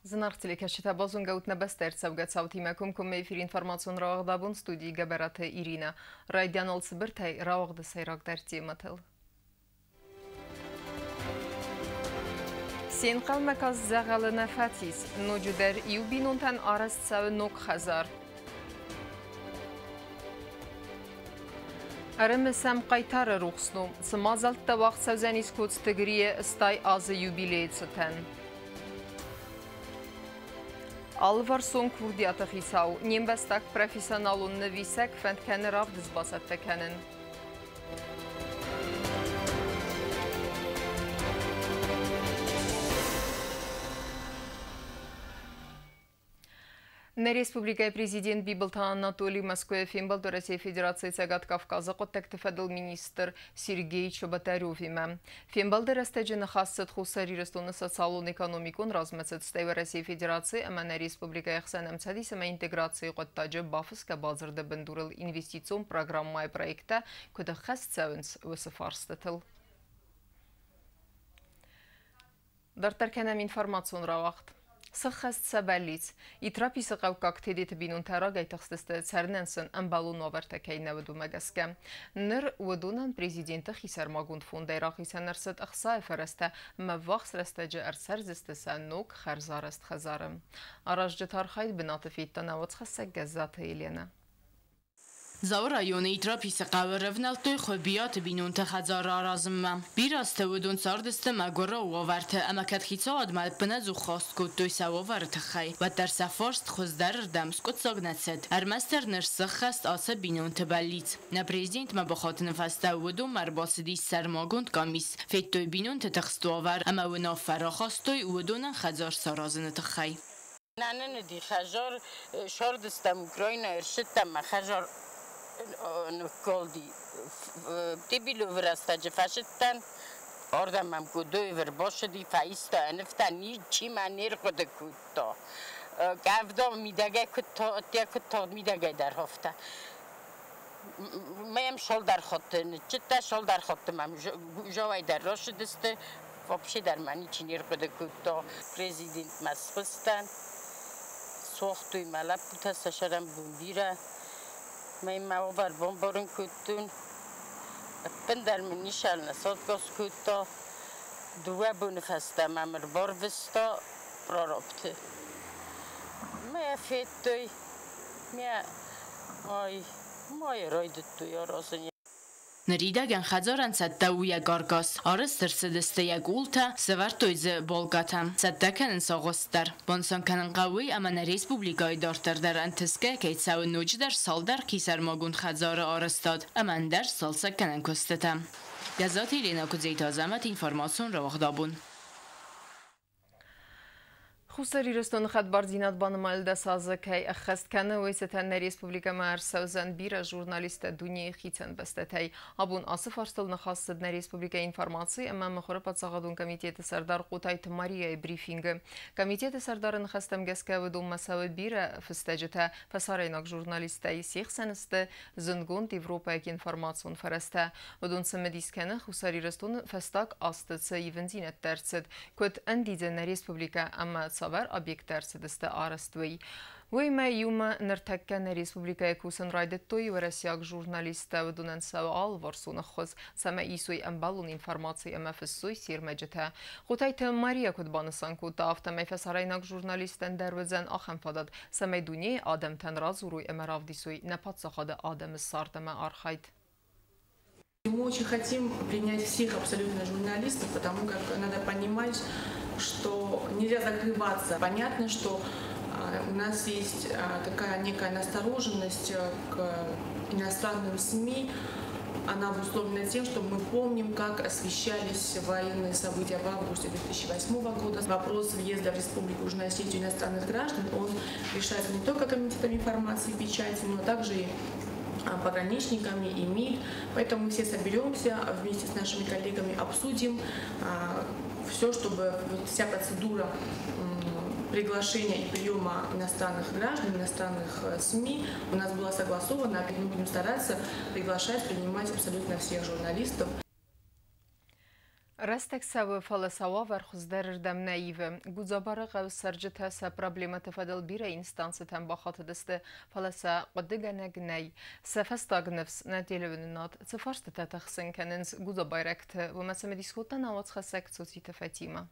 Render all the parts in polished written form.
Зынаргъ телекӕсджытӕ, базонгӕ ут нӕ бӕстӕйы ӕрцӕугӕ цаутимӕ комкоммӕ эфиры информацион рауагъд абон, студийы Гӕбӕраты Иринӕ. Райдиан цыбыртӕй рауагъды сӕйрагдӕр темӕтыл. Се нхъӕлмӕ каст дзӕгъӕлы нӕ фӕцис. Ноджыдӕр иу бинонтӕн арӕзт цӕуы ног хӕдзар. Ӕрымысӕм хъайтары рухс ном. Цы мадзӕлттӕ уагъд цӕудзӕнис Коцты Грийы 80 азы юбилейы цытӕн. Алыварсон курдиаты хицау, не мбӕстаг профессионалон нывисӕг фӕнд кӕны равдыст бацӕттӕ кӕнын. Нӕ республикӕйы президент Бибылты Анатолий Мӕскуыйы фембӕлд Уӕрӕсейы Федерацийы Цӕгат Кавказы хъуыддӕгты фӕдыл министр Сергей Чеботаревимӕ. Фембӕлды рӕстӕджы ныхас цыд Хуссар Ирыстоны социалон-экономикон размӕцыд, стӕй Уӕрӕсейы Федераци ӕмӕ нӕ республикӕйы ӕхсӕн ӕмцӕдис ӕмӕ интеграцийы хъуыддаджы бафысгӕ бадзырды бындурыл инвестицион программӕйы проекттӕ куыд ӕххӕст цӕуынц, уыцы фарстытыл. Дарддӕр кӕнӕм информацион рауагъд. Сыххӕст сӕ бӕллиц. Итраписы хъӕуккаг Тедеты бинонтӕ рагӕй тыхстысты, цӕрынӕн сын ӕмбӕлон уавӕртӕ кӕй нӕ уыд, уымӕ гӕсгӕ. Ныр уыдонӕн президенты хисӕрмагонд фондӕй рахицӕн ӕрцыд ӕхцайы фӕрӕзтӕ ӕмӕ ӕввахс рӕстӕджы ӕрцӕрдзысты сӕ ног хӕрзарӕзт хӕдзары. Аразджыты архайд бынаты федта нӕ уацхӕссӕг Гӕззаты Еленӕ. Дзауы районы Итраписы хъӕуы рӕвнӕлдтой Хуыбиаты бинонты хӕдзары аразынмӕ. Бирӕ азты уыдон цардысты мӕгуыры уавӕрты ӕмӕ кӕд хицауадмӕ ӕппынӕдзух хаст кодтой сӕ уавӕры тыххӕй, уӕддӕр сӕ фарст хуыздӕрырдӕм скъуыддзаг нӕ цыд. Ӕрмӕстдӕр ныр сыххӕст ацы бинонты бӕллиц. Нӕ президентмӕ бахатыны фӕстӕ уыдонмӕ ӕрбацыдис сӕрмагонд къамис. Федтой бинонты тыхст уавӕр ӕмӕ уынаффӕ рахастой уыдонӕн хӕдзар саразыны тыххӕй. Нанӕ хӕдзар сардыстам Украинӕйы ӕрсыдтам, мӕ хӕдзар ныккалди. Тибиловы рӕстӕджы фӕсыдтӕн, ардӕм мӕм Гудоев ӕрбацыди, фӕиста, ӕнывта, ничи мӕ не рхъуыды кодта. Къӕвда мидӕгӕй куыд куыд тагъд мидӕгӕй дӕр хафта. Мӕм цалдӕр хатты ныччыдта, цалдӕр хатты мӕм жауай дӕр рацыдысты. Вообще дӕр мӕ ничи не рхъуыды кодта. Президентмӕ схызтӕн, суагътой мӕ лӕппутӕ сӕ сӕрӕнбон бирӕ. Мӕ мӕ уавӕр бамбарын кодтон. Ӕппындӕр мын ничи нӕ садгас кодта. Дыууӕ боны фӕстӕ мӕм ӕрбарвыста прорабты. Мӕ федтой, мӕ ай мӕ райдыдтой аразын. Ныридӕгӕн хӕдзарӕн цӕттӕ у йӕ каркас. Арӕзт ӕрцыдысты йӕ къултӕ, сӕвӕрдтой дзы балкатӕ. Цӕттӕ кӕнынц агъуыст дӕр. Банысан кӕнын хъӕуы, ӕмӕ нӕ республикӕйы дарддӕр дӕр ӕнтысгӕ кӕй цӕуы ноджыдӕр цалдӕр хисӕрмагонд хӕдзары арӕзтад ӕмӕ ӕндӕр цалцӕггӕнӕн куыстытӕ. Гӕззаты Еленӕ, Куыдзейты Азӕмӕт, информацион рауагъд абон. Хуссар Ирыстоны хӕдбардзинад банымайыл 10 азы кӕй ӕххӕст кӕны, уый цытӕн нӕ республикӕмӕ ӕрцӕудзӕн бирӕ журналисттӕ дунейы хицӕн бӕстӕтӕй. Абон ацы фарстыл ныхас цыд нӕ республикӕйы информаци ӕмӕ мыхуыры паддзахадон комитеты сӕрдар Хъотайты Марияйы брифингы. Комитеты сӕрдары ныхӕстӕм гӕсгӕ уыдонмӕ цӕуы бирӕ фыстӕджытӕ фӕсарӕйнаг журналисттӕй, се хсӕн сты зындгонд европӕйаг информацион фӕрӕзтӕ. Уыдон цымыдис кӕны, Хуссар Ирыстоны фӕстаг азты цы ивындзинӕдтӕ ӕрцыд, куыд ӕндидзы нӕ республикӕ ӕмӕ цавӕр объекттӕ ӕрцыдысты арӕзт, уый. Уыимӕ иумӕ ныртӕккӕ нӕ республикӕйы кусын райдыдтой уӕрӕсейаг журналисттӕ, уыдонӕн цӕуы алыварсон ӕххуыс, цӕмӕй исой ӕмбӕлон информаци ӕмӕ фыссой се рмӕджытӕ. Хъотайты Мария куыд банысан кодта, афтӕмӕй фӕсарӕйнаг журналисттӕн дӕр уыдзӕн ахӕм фадат, цӕмӕй дунейы адӕмтӕн радзурой ӕмӕ равдисой нӕ паддзахады адӕмы цард ӕмӕ архайд. Мы очень хотим принять всех абсолютно журналистов, потому как надо понимать, что нельзя закрываться. Понятно, что у нас есть такая некая настороженность к иностранным СМИ. Она обусловлена тем, что мы помним, как освещались военные события в августе 2008 года. Вопрос въезда в республику уже на Осетию иностранных граждан, он решается не только Комитетом информации и печати, но также и пограничниками и МИД. Поэтому мы все соберемся вместе с нашими коллегами, обсудим все, чтобы вся процедура приглашения и приема иностранных граждан, иностранных СМИ у нас была согласована. Мы будем стараться приглашать, принимать абсолютно всех журналистов. Рӕстӕг цӕуы, фӕлӕ сӕ уавӕр хуыздӕрырдӕм нӕ ивы. Гудзабары хъӕуы цӕрджытӕ сӕ проблемӕты фӕдыл бирӕ инстанцитӕм бахатыдысты, фӕлӕ сӕ хъуыдыгӕнӕг нӕй. Сӕ фӕстаг ныфс нӕ телеуынынад. Цы фарстытӕ тыхсын кӕнынц гудзабайрӕгты, уымӕ цымыдис кодта нӕ уацхӕссӕг Цоциты Фатимӕ.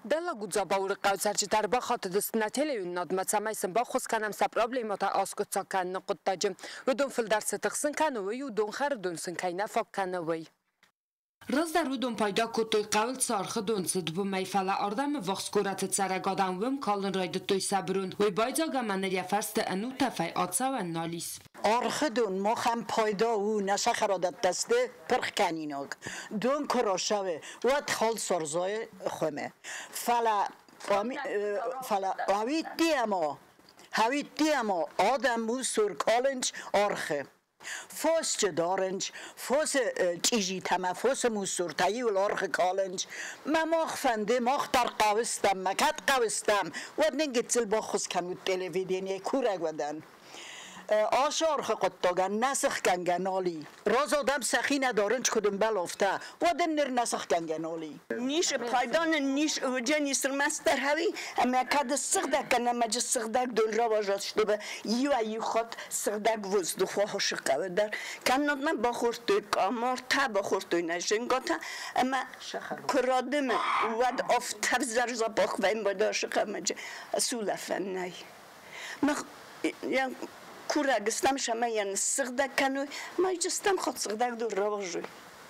Дӕллаг Гудзабауры хъӕуы цӕрджытӕ ӕрбахатыдысты нӕ телеуынынадмӕ, цӕмӕй сын баххуыс кӕнӕм сӕ проблемӕтӕ аскъуыддзаг кӕныны хъуыддаджы. Уыдон фылдӕр цы тыхсын кӕны, уый у, донхӕры дон сын кӕй нӕ фаг кӕны, уый. Раздӕр уыдон пайда кодтой хъӕуыл цы архы дон цыд, уымӕй, фӕлӕ ардӕм ӕввахс горӕты цӕрӕг адӕм уым калын райдыдтой сӕ бырон. Уый байдзаг ӕмӕ ныр йӕ фӕрсты ӕнудтӕфӕй ацӕуӕн нал ис. Архы дон махӕн пайда у, нӕ сахарадӕттӕ сты пырх кӕнинаг. Дон куы рацӕуы, уӕд халсар зайы хуымы. Фӕлӕ фӕлӕ хауидти ӕмӕ адӕм мусор калынц архы. Фосджы дарынц, фосы чъизитӕ ӕмӕ фосы мусортӕ иуыл архы калынц. Мӕ мах фӕнды, мах дӕр хъӕуы стӕм, мӕ кӕд хъӕуы стӕм, уӕд нын гыццыл баххуыс кӕнут телевиденийы курӕг уӕдӕн. Ацы архы хъуыддагӕн нӕ сыхгӕнгӕ нал и. Раз адӕм сӕхи нӕ дарынц, куыд ӕмбӕлы, афтӕ, уӕд ын ныр нӕ сыхгӕнгӕ нал и. Нис пайданын нис уджени сырмӕстдӕр хави, ӕмӕ кӕд ссыгъдӕг кӕнӕм ӕмӕ сыгъдӕг дон рауазат, чтобы иуӕй-иу хатт сыгъдӕг воздух уа хъӕуы дӕр. Кӕннод мӕ бахордтой къамартӕ, бахордтой нӕ зынгатӕ, ӕмӕ куы радымы, уӕд афтӕ ӕвзӕр запах вӕййы бадашы хъӕмӕджы, сулӕфӕн нӕй. Мах курӕг стӕм, цӕмӕй йӕ ныссыгъдӕг кӕной, ма иджы стӕм хатт сыгъдӕг дон рауазой.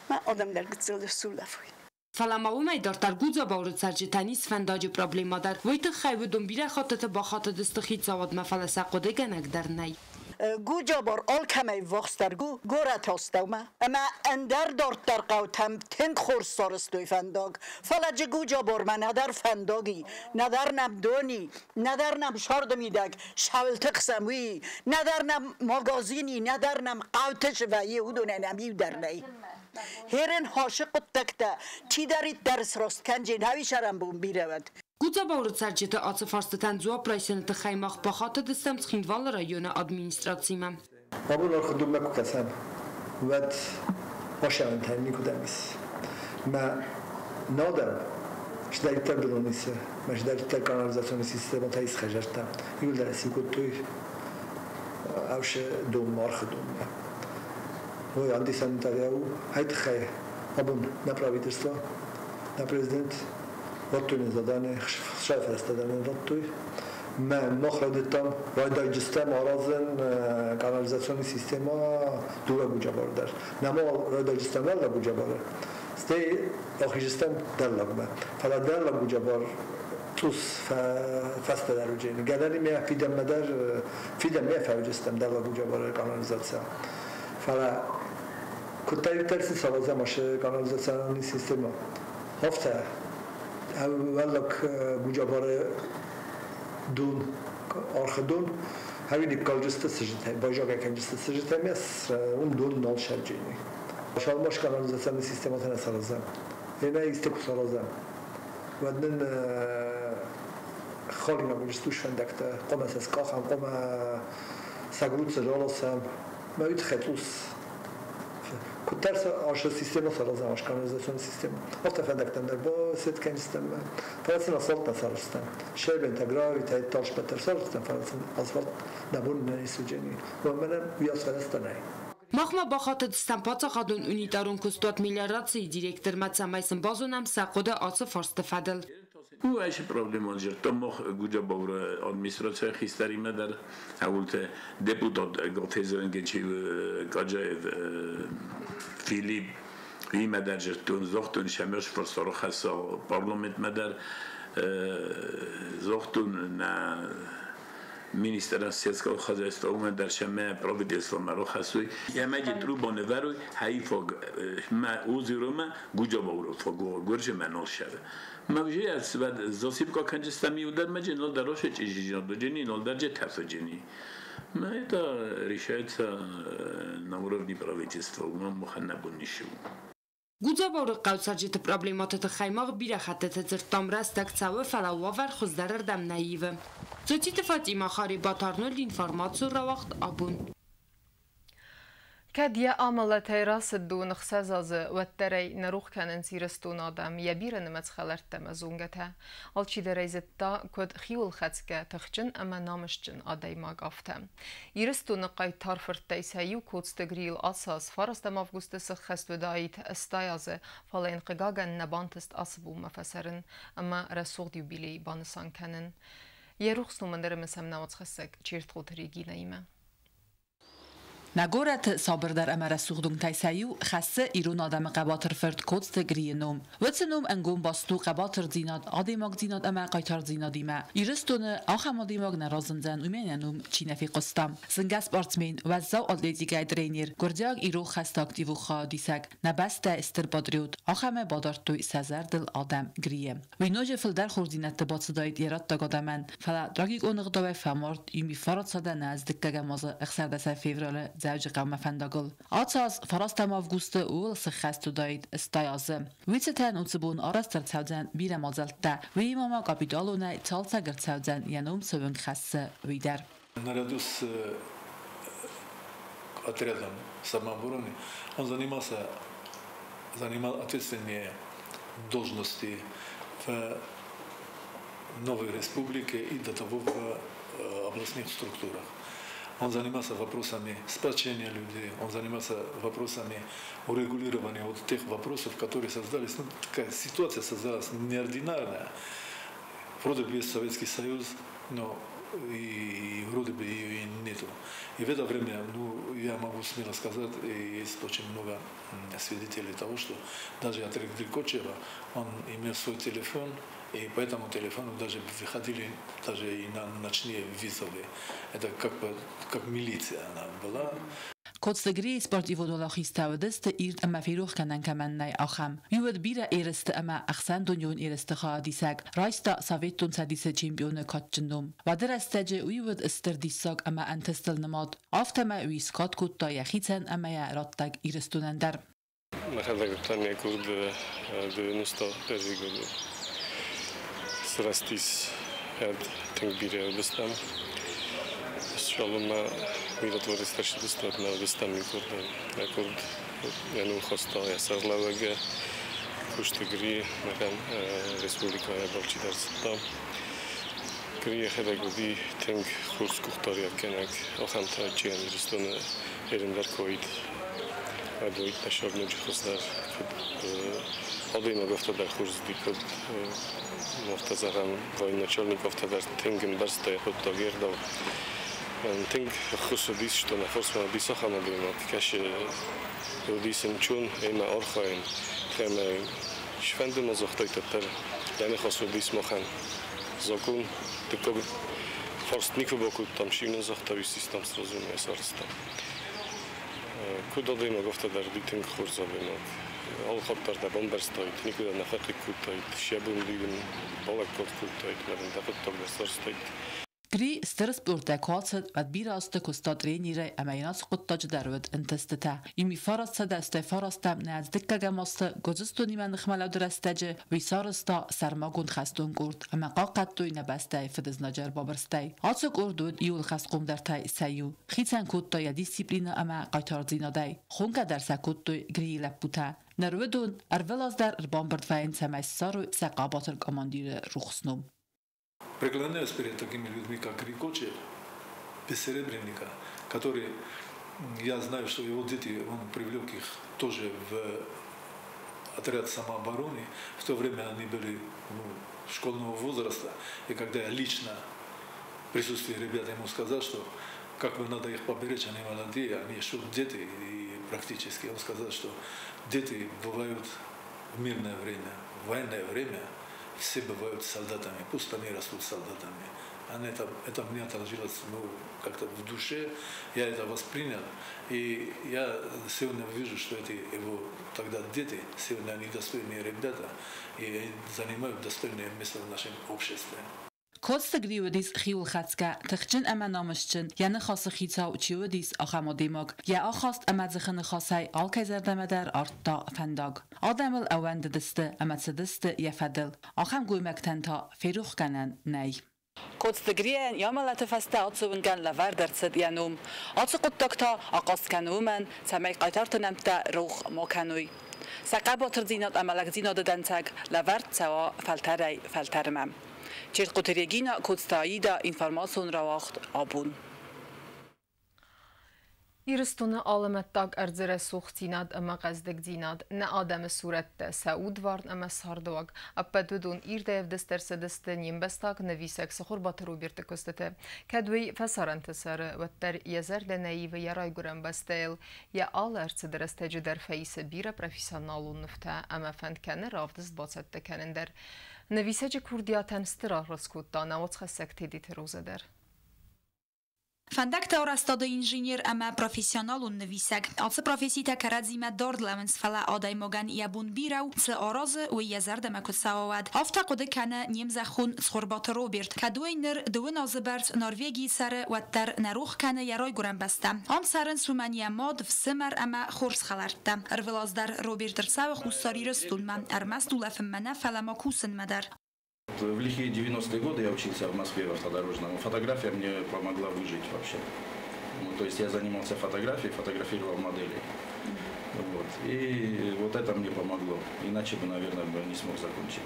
Мӕ адӕм дӕр гыццыл сулӕфой. Фӕлӕ ма уымӕй дарддӕр Гудзабауры цӕрджытӕн ис фӕндаджы проблемӕ дӕр. Уый тыххӕй уыдон бирӕ хӕттыты бахатыдысты хицауадмӕ, фӕлӕ сӕ хъуыдыгӕнӕг дӕр нӕй. Гуджабар алкӕмӕй ввахсдӕр горӕты астӕумӕ, ӕмӕ ӕндӕр дарддӕр хъӕутӕм тынг хорз сарӕзтой фӕндаг. Фӕлӕ джы Гуджабармӕ нӕдӕр фӕндаг и, нӕдӕр нӕм дон и, нӕдӕр нӕм сӕрды мидӕг сӕуылты хсӕн уый, нӕдӕр нӕм магазин и, нӕдӕр нӕм хъӕуты вӕййы, уыдонӕй нӕм иу дӕр нӕй. Херен хашы хъуыддӕгтӕ чидӕриддӕр сраст кӕнджын, хауи сӕрӕнбон бирӕ уӕд. Гудзабауры цӕрджыты ацы фарстытӕн дзуапп райсыны тыххӕй мах бахатыдыстӕм Цхинвалы районы администрацимӕ. Абон архы донмӕ куы кӕсӕм, уӕд ашӕвынтӕ никуыдӕм ис. Мӕ надӕм чидӕриддӕр бырон исы, мӕ чидӕриддӕр канализационный системӕтӕ ис хӕдзӕрттӕ, иууылдӕр сиу кодтой ӕвсы донмӕ, архы донмӕ. Ой, антисанитария у, ай тыххӕй абон нӕ правительство, нӕ президент радтой нын задание, хсайфӕрӕзтӕ дӕр нын радтой. Мӕ мах райдыдтам, райдайджыстӕм аразын канализационный система дыууӕ Гуджабары дӕр. Нӕма райдайджыстӕм уӕллаг Гуджабары, стӕй ахизыстӕм дӕллагмӕ. Фӕлӕ дӕллаг Гуджабар цъус фӕстӕдӕр уыджени. Гӕнӕн ме фидӕнмӕ дӕр, фидӕнмӕ фӕуыджыстӕм дӕллаг Гуджабары канализаци. Фӕлӕ куыддӕриддӕр цы саразӕм ашы канализационный система, афтӕ уӕллаг Гуджабары дон, архы дон, хауи никкалджысты сыжытӕ, байзагай кӕнджысты сыжытӕ мес, уым дон нал шӕрджени. Шалмаш канализационный систематӕ нӕ саразӕм. Ӕмӕ исты куы саразӕм, уӕд нын халинаг уыджысты фӕндӕгтӕ, хъуамӕ сӕ скъахӕм, хъуамӕ сӕ грудцы раласӕм. Мӕ уый тыххӕй цъус куыддӕр ашы система саразӕм, аш канализационный система. Афтӕ фӕндӕгтӕм дӕр басет кӕнджыстӕм, фӕлӕ сын асфальт нӕ сарӕзтам. Щебень, гравий, талшпӕтӕ сарӕзтам, фӕлӕ сын асфальт нӕ бон нӕ ис уыджени. Уымӕн уый фӕрӕзтӕ нӕй. Махмӕ бахатыдыстӕм паддзахадон унитарон куыстуат мелиорацийы директормӕ, цӕмӕй сын базонӕм сӕ хъуыды ацы фарсты фӕдыл. У айшы проблема жыртта мох Гуджабаур администрация хистариме дӕр агулте депутат Готезенгечи Гаджаев Филипп име дӕр жырттон зохтон шемеш форсорохаса парламент дӕр зохтон на министра сельского хозяйства уме дӕр шеме правительство марохасуй ямеджи трубоне веруй хаифог ма узируме Гуджабаур фого гурже нол шеве. Мавжи свад зосипка канджистами удар маджи нол дароше чижижа доджени нол дарже тафаджени. Ма это решается на уровне правительства. Ума муханнабун нишу. Гудзабауры хъӕуы цӕрджыты проблемӕты тыххӕй мах бирӕ хӕттыты дзырдтам, рӕстӕг цӕуы, фӕлӕ уавӕр хуыздӕрырдӕм нӕ ивы. Цоциты Фатима, Харибат Арнольд, информацион рауагъд «Абон». Кӕд йӕ амӕлӕтӕй рацыд 26 азы, уӕддӕр ӕй нӕ рох кӕнынц Ирыстоны адӕм, йӕ бирӕнымӕц хӕлӕрттӕ ӕмӕ зонгӕтӕ. Алчидӕр ӕй зыдта, куыд хиуылхӕцгӕ, тыхджын ӕмӕ намысджын адӕймаг, афтӕ. Ирыстоны хъайтар фырттӕй сӕ иу Коцты Грийыл ацы аз 9 августы сыххӕст уыдаид 80 азы, фӕлӕ йын, хъыгагӕн, нӕ бантыст ацы бонмӕ фӕцӕрын ӕмӕ рӕсугъд юбилей банысан кӕнын. Йӕ рухс ном ын ӕрымысӕм нӕ уацхӕссӕг Чертхъоты Регинӕимӕ. Нӕ горӕты сабырдӕр ӕмӕ рӕсугъд уынгтӕй сӕ иу хӕссы ирон адӕмы хъӕбатыр фырт Коцты Грийы ном. Уыцы ном ӕнгом баст у хъӕбатырдзинад, адӕймагдзинад ӕмӕ хъайтардзинадимӕ. Ирыстоны ахӕм адӕймаг нӕ разындзӕн, уымӕн йӕ ном чи нӕ фехъуыста. Зынгӕ спортсмен, уӕззау атлетикӕйы тренер, гуырдзиаг ирон хӕсты активон хайадисӕг, нӕ бӕстӕйы стыр патриот, ахӕмӕй бадардтой сӕ зӕрдыл адӕм Грийы. Уый ноджы фылдӕр хорздзинӕдты бацыдаид йӕ раттӕг адӕмӕн, фӕлӕ трагикон ӕгъдауӕй фӕмард иу 900 дыккӕгӕм азы 16 февралы Дзӕуджыхъӕумӕ фӕндагыл. Ацы аз 9 августы ууыл сыххӕст уыдаид 80 азы. Уый цытӕн уыцы бон арӕзт ӕрцӕудзӕн бирӕ мадзӕлттӕ, уыимӕ ма капиталонӕй цалцӕг ӕрцӕудзӕн йӕ ном цы уынг хӕссы, уый дӕр. Наряду с отрядом самообороны он занимал ответственные должности в новой республике и до того в областных структурах. Он занимался вопросами сплочения людей, он занимался вопросами урегулирования вот тех вопросов, которые создались. Ну, такая ситуация создалась неординарная. Вроде бы есть Советский Союз, но и вроде бы ее и нету. И в это время, ну, я могу смело сказать, и есть очень много свидетелей того, что даже от Кочева он имел свой телефон, и по этому телефону даже выходили даже и на ночные вызовы. Это как бы как милиция она была. Коцты Грийы спортивон уӕлахизтӕ уыдысты ирд ӕмӕ ферохгӕнӕн кӕмӕн нӕй, ахӕм. Уый уыд бирӕ ерысты ӕмӕ ӕхсӕндунеон ерысты хайадисӕг, райста Советон Цӕдисы чемпионы кадджын ном. Уӕды рӕстӕджы уый уыд стыр диссаг ӕмӕ ӕнтыстыл нымад. Афтӕмӕй уый скад кодта йӕхицӕн ӕмӕ йӕ раттӕг Ирыстонӕн дӕр. Мӕхӕдӕг та нӕ къорд 91 сырӕзтис ӕд тынг бирӕ уыдыстӕм. Сывӕллонмӕ миротворец ссыдысты, уӕд ма уыдыстӕм иу къорды. Нӕ къорд йӕ ном хаста йӕ сӕргълӕууӕг Коцты Гри, махӕн республикӕйӕ алчидӕр зыдта. Гри йӕхӕдӕг уыди тынг хорз къухдариуӕггӕнӕг, ахӕмтӕ чи Ирыстоны ӕрӕндӕр куы уаид, уӕд уаид тӕссаг ноджы хуыздӕр. Куыд адӕймаг, афтӕ дӕр хорз уыди, куыд афтӕ зӕгъӕм, военачальник, афтӕ дӕр тынг ӕмбӕрста йӕ хъуыддаг, йе гъдау. Тынг ӕххуыс уыдис, что нӕ фарсмӕ уыдис ахӕм адӕймаг, кӕцы уыдис ӕнцон ӕмӕ архайын, ӕмӕ сфӕнды ма загътайт дӕр, йӕ ныхас уыдис махӕн закон. Дыккаг фарст никуы бакодтам, чи нын загъта, уый систам сразу нӕ сарӕзтам. Куыд адӕймаг, афтӕ дӕр уыди тынг хорз адӕймаг. Алыхатт дӕр дӕ бамбӕрстаид, никуы дӕ нӕ фӕхъыг кодтаид, сӕ бон уыди балӕггад кодтаид, ӕмӕ дын дӕ хъуыддаг дӕр сарӕзтаид. Гри стыр спортӕй куы ацыд, уӕд бирӕ азты куыста тренерӕй ӕмӕ йын ацы хъуыддаджы дӕр уыд ӕнтыстытӕ. 1989 нӕ дыккӕгӕм азты Гуырдзыстонимӕ ныхмӕлӕуды рӕстӕджы уый сарӕзта сӕрмагонд хӕстон къорд ӕмӕ хъахъхъӕдтой нӕ бӕстӕйы фыдызнаджы ӕрбабырстӕй. Ацы къорд уыд иууыл хӕстхъомдӕртӕй сӕ иу. Хицӕн кодта йӕ дисциплинӕ ӕмӕ хъайтардзинадӕй. Хонгӕ дӕр сӕ кодтой Грийы лӕппутӕ. Ныр уыдон ӕрвылаз дӕр ӕрбамбырд вӕййынц, цӕмӕй ссарой сӕ хъӕбатыр командиры рухс ном. Преклоняюсь перед такими людьми, как Григочев, бессеребренника, который, я знаю, что его дети, он привлек их тоже в отряд самообороны. В то время они были, ну, школьного возраста. И когда я лично в присутствии ребят ему сказал, что как бы надо их поберечь, они молодые, они еще дети, и практически он сказал, что дети бывают в мирное время, в военное время все бывают солдатами, пусть они растут солдатами. Это мне отложилось, ну, как-то в душе, я это воспринял. И я сегодня вижу, что эти его тогда дети, сегодня они достойные ребята и занимают достойное место в нашем обществе. Коцты Гри уыдис хиуылхӕцгӕ, тыхджын ӕмӕ намысджын, йӕ ныхасы хицау чи уыдис, ахӕм адӕймаг. Йӕ ахаст ӕмӕ дзыхы ныхасӕй алкӕй зӕрдӕмӕ дӕр ардта фӕндаг. Адӕм ыл ӕууӕндыдысты ӕмӕ цыдысты йӕ фӕдыл. Ахӕм гоймӕгтӕн та ферохгӕнӕн нӕй. Коцты Грийӕн йӕ амӕлӕты фӕстӕ ацы уынгӕн лӕвӕрд ӕрцыд йӕ ном. Ацы хъуыддаг та ахъаз кӕны уымӕн, цӕмӕй хъайтарты нӕмттӕ рох ма кӕной. Сӕ хъӕбатырдзинад ӕмӕ лӕгдзинады дӕнцӕг лӕвӕрд цӕуа фӕлтӕрӕй фӕлтӕрмӕ. Чертхъоты Регина, Коцты Аида, информацион рауагъд «Абон». Ирыстоны алӕмӕттаг ӕрдзы рӕсугъддзинад ӕмӕ хъӕздыгдзинад, нӕ адӕмы сурӕттӕ, сӕ удварн ӕмӕ цардыуаг. Ӕппӕт уыдон ирдӕй ӕвдыст ӕрцыдысты не мбӕстаг нывисӕг Цыхуырбаты Роберты куыстыты. Кӕд уый фӕсарӕнты цӕры, уӕддӕр йӕ зӕрдӕ нӕ ивы йӕ райгуырӕн бӕстӕйыл. Йӕ алы ӕрцыды рӕстӕджы дӕр фӕисы бирӕ профессионалон нывтӕ ӕмӕ фӕнд кӕны равдыст бацӕттӕ кӕнын дӕр. Нывисӕджы курдиатӕн стыр аргъ скодта нӕ уацхӕссӕг Тедеты Роза дӕр. Фӕндӕгты арӕзтады инженер ӕмӕ профессионалон нывисӕг. Ацы професситӕ кӕрӕдзимӕ дард лӕууынц, фӕлӕ адӕймагӕн йӕ бон бирӕ у, цы аразы, уый йӕ зӕрдӕмӕ куы цӕуа, уӕд. Афтӕ хъуыды кӕны не мзӕххон Цхуырбаты Роберт. Кӕд уый ныр дыууын азы бӕрц Норвегийы цӕры, уӕддӕр нӕ рох кӕны йӕ райгуырӕн бӕстӕ. Ам цӕрынц уымӕн йӕ мад, фсымӕр ӕмӕ хорз хӕлӕрттӕ. Ӕрвылаз дӕр Роберт ӕрцӕуы Хуссар Ирыстонмӕ, ӕрмӕст улӕфынмӕ нӕ, фӕлӕ ма кусынмӕ дӕр. В лихие 90-е годы я учился в Москве в автодорожном. Фотография мне помогла выжить вообще. Ну, то есть я занимался фотографией, фотографировал модели. Вот. И вот это мне помогло. Иначе бы, наверное, бы не смог закончить.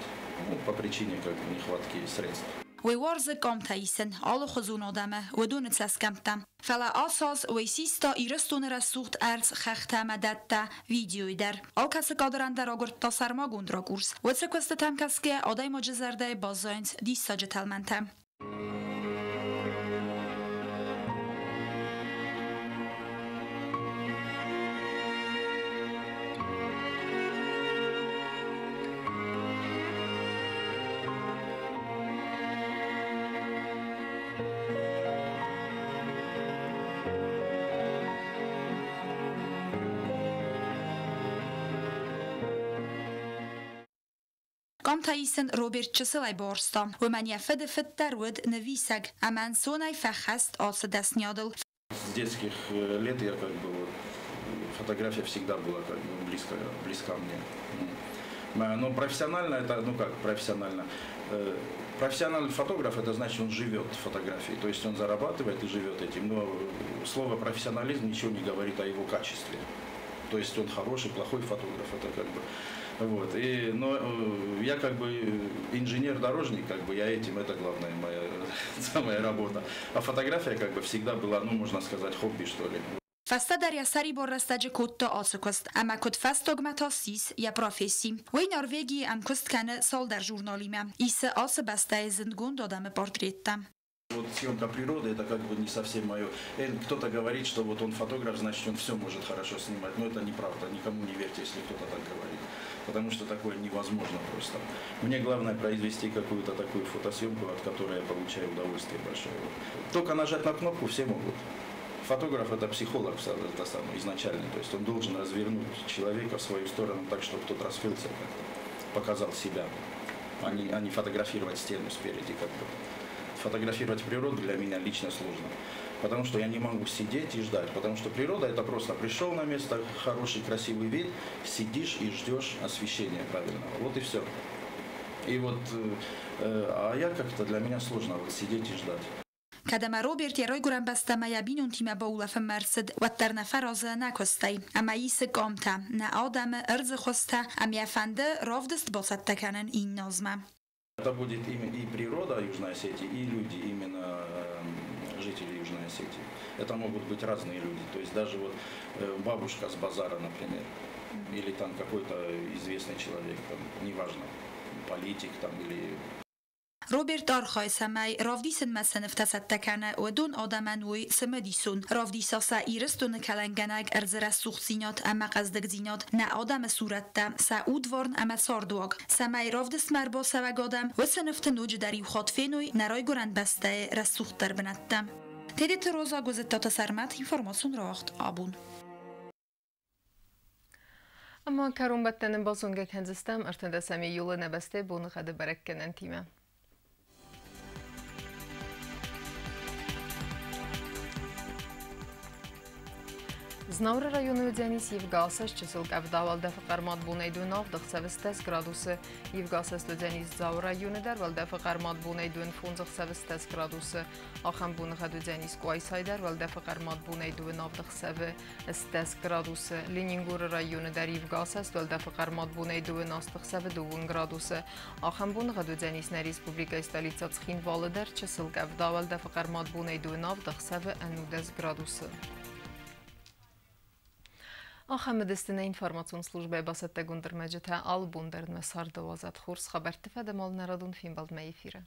Ну, по причине как бы нехватки средств. Уый уарзы къамтӕ исын, алыхуызон адӕмы, уыдоны цӕсгӕмттӕ. Фӕлӕ ацы аз уый систа Ирыстоны рӕсугъд ӕрдз, хӕхтӕ ӕмӕ дӕттӕ видеойы дӕр. Алкӕцы кадрӕн дӕр агуырдта сӕрмагонд ракурс. Уыцы куыстытӕм кӕсгӕйӕ адӕймаджы зӕрдӕйы баззайынц диссаджы тӕлмӕнтӕ. Къамтӕ исын Роберт чысылӕй бауарзта. Уымӕн йӕ фыды фыд дӕр уыд нывисӕг ӕмӕ ӕнцонӕй фӕхӕст ацы дӕсныйадыл. С детских лет я как бы вот, фотография всегда была как бы близко, близка мне. Но профессионально это, ну как профессионально? Профессиональный фотограф, это значит, он живет фотографией, то есть он зарабатывает и живет этим. Но слово профессионализм ничего не говорит о его качестве. То есть он хороший, плохой фотограф, это как бы. Вот. И, но я как бы инженер-дорожник, как бы я этим, это главная моя самая работа. А фотография как бы всегда была, ну, можно сказать, хобби, что ли. Фӕстӕдӕр йӕ сӕрибар рӕстӕджы кодта ацы куыст, ӕмӕ куыд фӕстагмӕ та ссис йӕ професси. Уый Норвегийы ӕмкуыст кӕны цалдӕр журналимӕ, исы ацы бӕстӕйы зындгонд адӕмы портреттӕ. Вот съемка природы, это как бы не совсем мое. Кто-то говорит, что вот он фотограф, значит, он все может хорошо снимать. Но это неправда, никому не верьте, если кто-то так говорит. Потому что такое невозможно просто. Мне главное произвести какую-то такую фотосъемку, от которой я получаю удовольствие большое. Только нажать на кнопку все могут. Фотограф – это психолог, это самое, изначально. То есть он должен развернуть человека в свою сторону так, чтобы тот раскрылся как-то, показал себя, а не фотографировать стену спереди как бы. Фотографировать природу для меня лично сложно, потому что я не могу сидеть и ждать, потому что природа – это просто пришел на место, хороший красивый вид, сидишь и ждешь освещения правильного. Вот и все. И вот, а я как-то, для меня сложно вот сидеть и ждать. Кӕд ӕмӕ Роберт йӕ райгуырӕн бӕстӕмӕ йӕ бинонтимӕ баулӕфынмӕ ӕрцыд, уӕддӕр нӕ фӕразы ӕнӕ куыстӕй. Ӕмӕ исы къамтӕ, нӕ адӕмы ӕрдзы хуызтӕ, ӕмӕ йӕ фӕнды равдыст бацӕттӕ кӕнын иннӕ азмӕ. Это будет и природа Южной Осетии, и люди, именно жители Южной Осетии. Это могут быть разные люди. То есть даже вот бабушка с базара, например, или там какой-то известный человек, там, неважно, политик там или Роберт архайы, цӕмӕй равдисынмӕ цы нывтӕ цӕттӕ кӕны, уыдон адӕмӕн уой цымыдисон. Равдиса сӕ Ирыстоны кӕлӕнгӕнӕг ӕрдзы рӕсугъддзинад ӕмӕ хъӕздыгдзинад, нӕ адӕмы сурӕттӕ, сӕ удварн ӕмӕ цардуаг. Цӕмӕй равдыстмӕ ӕрбацӕуӕг адӕм уыцы нывты ноджыдӕр иу хатт феной нӕ райгуырӕн бӕстӕйы рӕсугъддӕр бынӕттӕ. Тедеты Роза, Гуызыттаты Сӕрмӕт, информацион рауагъд «Абон». Ӕмӕ кӕронбӕттӕны базонгӕ кӕндзыстӕм 13 июлы нӕ бӕстӕйы боныгъӕды бӕрӕггӕнӕнтимӕ. Знауыры районы уыдзӕнис ивгӕ асӕст, чысыл къӕвда, уӕлдӕфы хъӕрмад бонӕй 2 7 ӕхсӕвы 10 градусы. Ивгӕ асӕст уыдзӕнис Дзауы районы дӕр, уӕлдӕфы хъӕрмад бонӕй 2 5 ӕхсӕвы 10 градусы. Ахӕм боныгъӕд уыдзӕнис Къуайсайы дӕр, уӕлдӕфы хъӕрмад бонӕй 2 7 ӕхсӕвы 10 градусы. Ленингоры районы дӕр ивгӕ асӕст, уӕлдӕфы хъӕрмад бонӕй 2 8 ӕхсӕвы 2 градусы. Ахӕм боныгъӕд уыдзӕнис нӕ республикӕйы столицӕ Цхинвалы дӕр, чысыл къӕвда, уӕлдӕфы хъӕрмад бонӕй 2 7 ӕхсӕвы 19 градусы. Ахӕм уыдысты нӕ информацион службӕйы бацӕттӕгонд ӕрмӕджытӕ. Алы бон дӕр нӕ царды уадзӕд хорз хабӕртты фӕдыл нӕ радон фембӕлдмӕ эфиры.